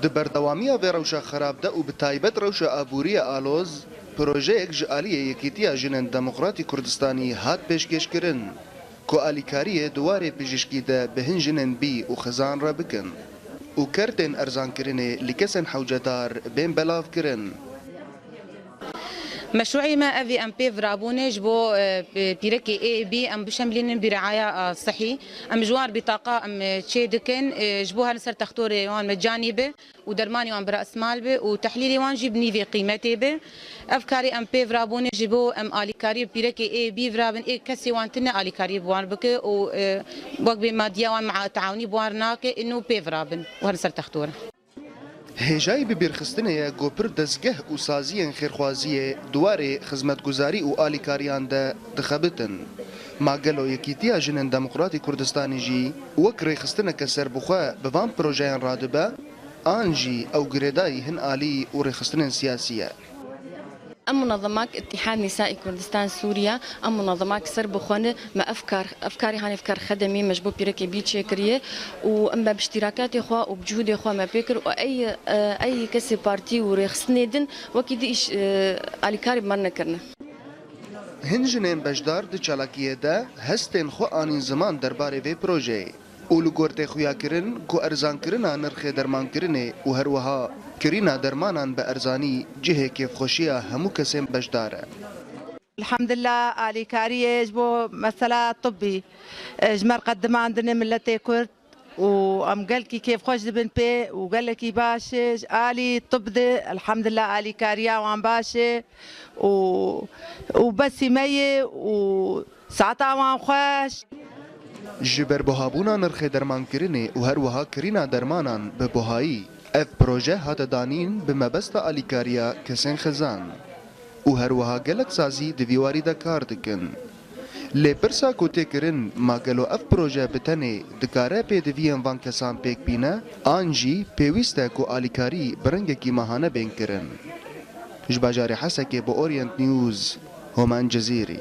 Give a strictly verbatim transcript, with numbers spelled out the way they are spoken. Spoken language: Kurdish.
Di berdewamiya vê rewşa xerab de û bi taybet rewşa aboriyê aloz, projeyek ji aliyê Yekîtiya Jinên Demokratî Kurdistanî hat pêşkêşkirin, ku alîkariyê di warê pijîşkî de bi hin jinên bî û xizan re bikin û kertên erzankirinê li kesên hewcedar bên belavkirin. Meşrûî me ev e, em pêv rabûne ji bo, e, pîrekê A B, em bişemlînin bi riaya, e, sihî. Em ji wan re bîtaqa em, e, çê dikin, e, ji bo herin ser textorê wan mecanî be û dermanê wan bi resmal be û tehlîlê wan jî bi nîvê qîmetê be. Ev karê em pêv rabûne ji bo em alîkarî bi pîrekê A B virabin, ê kesê wan tune alîkarî bi wan bike û, e, wek bê madiya wan ma-, teawunî bi wan re nake, ê nû pêv rabin û herin ser textor. Hêjayî bibîrxistinê ye ku pir dezgeh û saziyên xêrxwaziyê di warê xizmetguzarî û alîkariyan de dixebitin. Ma gelo Yekîtiya Jinên Demokratî Kurdistanî jî wek rêxistineke serbixwe bi van projeyan radibe, an jî ew girêdayî hin alî û rêxistinên siyasî ye? Em munezemak Îtîhad Nîsaî Kurdistan Sûriye, em munezemak serbixwe ne, me ev kar, ev karî hanê ev kar xedemî me ji bo pîrekê bî çêkiriye û em me bi îştîrakatê xwe û bi cihûdê xwe me pê kir û ey, e, ey kesê partî û rêxistinê din wekî di îş, e, alîkarî bi me nekirine. Hin jinên beşdar di çalakiyê de hestên xwe anîn ziman derbarê vê projeyê. Û li gor tê xuyakirin ku erzankirina nirxê dermankirinê û her wiha kirîna dermanan bi erzanî cihê kêfxweşiya hemû kesên beşdar e. Elhamdillah, alîkariyê ji bo mesela tibbî, e, ji me re qedimandine miletê Kurd û em gelkî kêfxweş dibin pê û gelekî baş e. Ji alî tibb de, elhamdillah, alîkariya wan baş e û, û besî me ye û saeta wan xweş. Ji ber buhabûna nirxê dermankirinê û her wiha kirîna dermanan bi buhayî, ev proje hate danîn bi mebesta alîkariya kesên xizan û her wiha gelek sazî di vî warî de kar dikin. Lê pirsa ku tê kirin, ma gelo ev proje bi tenê dikare pêdiviyên van kesan pêk bîne, an jî pêwîst e ku alîkarî bi rengekî mehane bên kirin? Ji bajarê Hesekê bo Orient News, Homan Cezîrî.